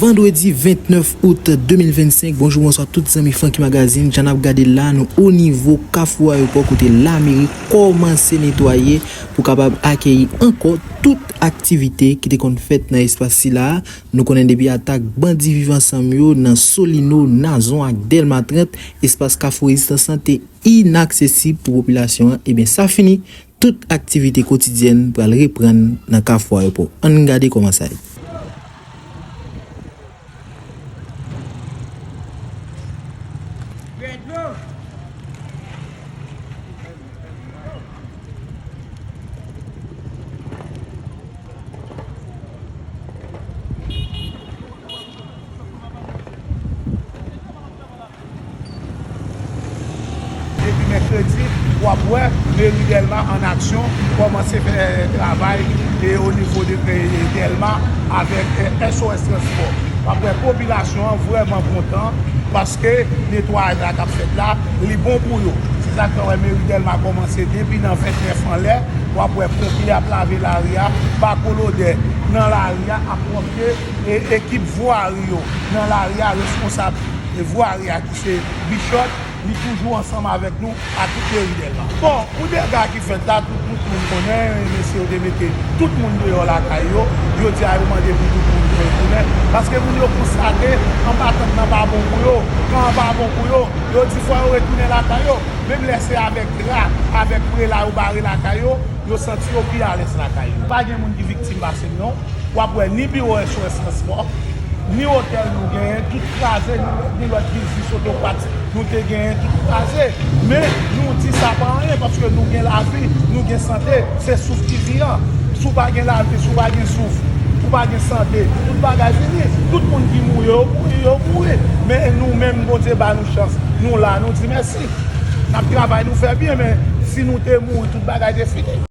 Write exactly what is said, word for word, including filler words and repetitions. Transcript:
Vandredi vennèf out de mil vennsenk, bonjou, bonswa tout zanmi Francky Magazine. Jan n ap gade la, nou o nivo Kafou Ayewopò kote lameri kòmanse netwaye pou kapab akeyi ankò tout aktivite ki te konn fèt nan espas sila a. Nou konnen depi atak bandi Viv Ansanm yo nan Solino, Nazon ak Dèlma trant, espas Kafou Rezistans lan te inaksesib pou popilasyon an. Ebyen, sa fini. Tout aktivite kotidyèn pral reprann nan Kafou Ayewopò. Ann gade kòman sa ye. Depi mèkredi, w ap wè meri Dèlma an aksyon, kòmanse fè travay e o nivo de, e, Dèlma avèk, e, S O S Transpò. W ap wè popilasyon an vrèman kontan paske netwayaj la k ap fèt la, li bon pou yo. Se sa k fè w wè meri Dèlma kòmanse depi nan vennèf anlè. W ap wè ponpye ap lave lari a, bakolodè nan lari a ap pwòpte, e ekip vwari yo nan lari a, responsab e vwari a ki se Bichòt, li toujou ansanm avèk nou a tout meri Dèlma. Bon, pou dega ki fèt la, tout, tout moun konnen, mesye yo te mete tout moun deyò lakay yo. Jodi a, yo mande pou tout moun retounen. Paske moun yo konstate anba tant nan pa bon pou yo. Kan an pa bon pou yo, yo di fò yo retounen lakay yo. Menm lè se avèk dra, avèk prela yo bare lakay yo, yo santi yo pi alèz lakay yo. Pa gen moun ki viktim pase m non. W ap wè ni biwo S O S Transpò, ni otèl nou genyen, tout kraze, ni, ni lòt biznis otopat nou te genyen, tout kraze. Men, nou di sa pa anyen, paske nou gen lavi, nou gen sante, se souf ki vivan. Si w pa gen lavi, si w pa gen souf, si w pa gen sante, tout bagay fini. Tout moun ki mouri, yo mouri, yo mouri. Men nou menm, Bondye ba nou chans. Nou la, nou di mèsi. N ap travay, nou fè byen, men si nou te mouri, tout bagay te fini.